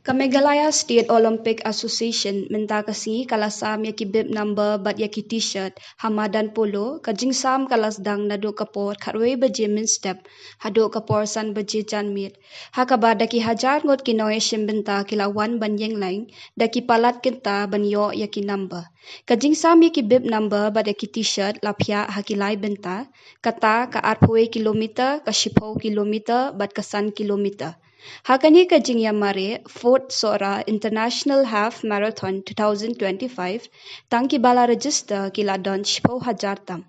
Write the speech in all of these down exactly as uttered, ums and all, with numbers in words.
Ka Meghalaya State Olympic Association mynta ka sngi ka la sam ïa ki bib number bad ïa ki T-shirt ha madan polo. Ka jingsam ka la sdang naduh ka por khatwei baje mynstep haduh ka por san baje janmiet, ha kaba da ki hajar ngut ki nongïashim bynta ki la wan ban ïeng lain da ki palat kynta ban ïoh ïa ki number. Ka jingsam ïa ki bib number bad ïa ki T-shirt la phiah ha ki lai bynta, kata ka arphew kilometer, ka shiphew kilometer bad ka san kilometer. Ha kane ka jingïamareh Fourth Sohra International Half Marathon twenty twenty-five, tang kiba la register ki la don shiphew hajar tam.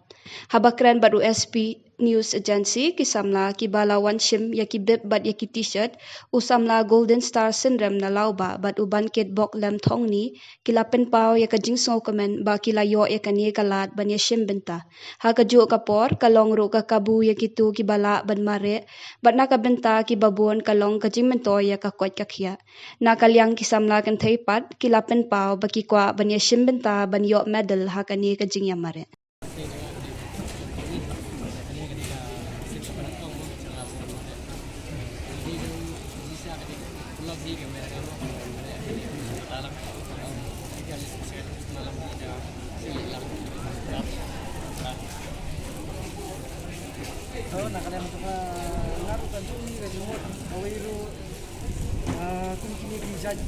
Haba kren bad u S P News Agency, ki samla kiba la wan shim ïa ki bib bad ïa ki T-shirt, u samla Golden Star Synrem na Lawbah bad u Bankit Boklem Thongni, ki la pynpaw ïa ka jingsngewkmen ba ki la ïoh ïa kane ka lad ban ïashim bynta. Ha kajuh ka por ka long ruh ka kabu ïa kito kiba lah ban mareh, bad na ka bynta kiba bun ka long ka jingmyntoi ïa ka koit ka khiah. Na ka liang ki samla kynthei pat ki la pynpaw ba ki kwah ban ïashim bynta ban ïoh medal ha kane ka jingïamareh. Oh, na ka liang jong nga, nga ruh kan jong ngi ka jingmut kawei ruh, ah, kum kine ki jait,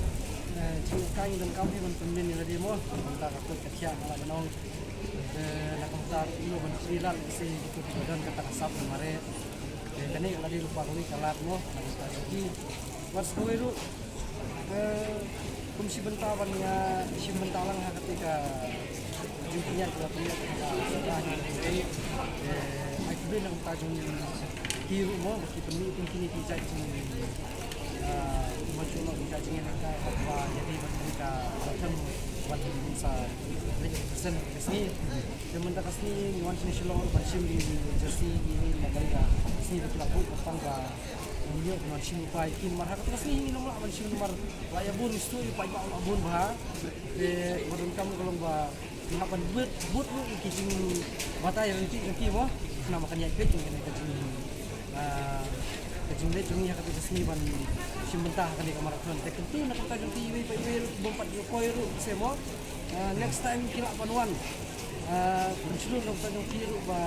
ah, jingkang donkam hi ban pynmih ïa lade mo, na ka bynta ka koit ka khiah, nga la ban ong. Eh, na ka bynta ruh ïoh ban pynlait ïa ki, kito kiba don kata ka sap ban mareh. Eh, kane ka la dei ruh ba kawei ka lad mo, na ka bynta jong ki. Wat sa kawei ruh, eh, kum shi bynta ban ïashim bynta lang ha kata ka jingpynïaid kaba pynïaid ka sap ban mareh. Eh, ai khublei na ka bynta jong ki ruh mo, ba ki pynmih kum kine ki jait jing, ah, ki mon shu long ki jait jingïaid ka, ba ïa dei ban pynmih ka, ba kan ban sa leit ka sien ka sngi. Te mynta ka sngi ngi wan shane Shillong ban shim ïa ki jersey, ïa ki, na ka liang ka sngi ba ki la buh, ba tang ba ngi ïoh ban shim lypa ïa ki, namar ha kata ka sngi ngim lah ban shim namar la ïa bun, ngi shu ïa paidbah la bun bha. Te ba donkam ka long ba ngi hap ban bud, bud ruh ïa ki jingbatai ryntih jong ki mo. Khnang ba kan ïaid beit ïa kane ka jing, ah, ka jingleit jong ngi ha kata ka sngi ban shim bynta ha kane ka marathon. Te kyntu na ka bynta jong ki iwei pa iwei ruh, bym pat ïoh poi ruh, se mo. Ah, next time ki lah ban wan. Ah, ban shlur na ka bynta jong ki ruh ba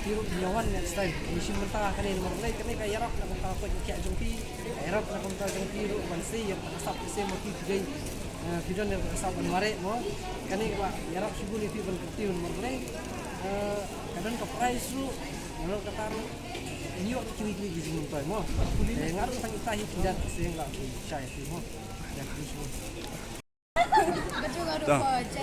ki ruh ïa wan next time. Ngi shim bynta ha kane namar balei, kane ka ïarap na ka bynta ka koit ka khiah jong ki. Ka ïarap na ka bynta jong ki ruh ban sei ïa ka sap, ki sei ma ki, ki dei, ah, ki don ïa ka sap ban mareh mo. Kane ka ïarap shibun ïa ki ban kyntu namar balei, ah, ka don ka prize ruh, namar kata ruh ngi ïoh kiwei kiwei ki jingmyntoi mo. Eh, nga ruh tang ita hi ki dang seng la ki shai hi mo. Ïa ki shibun. Bajung aru Dang. Poj.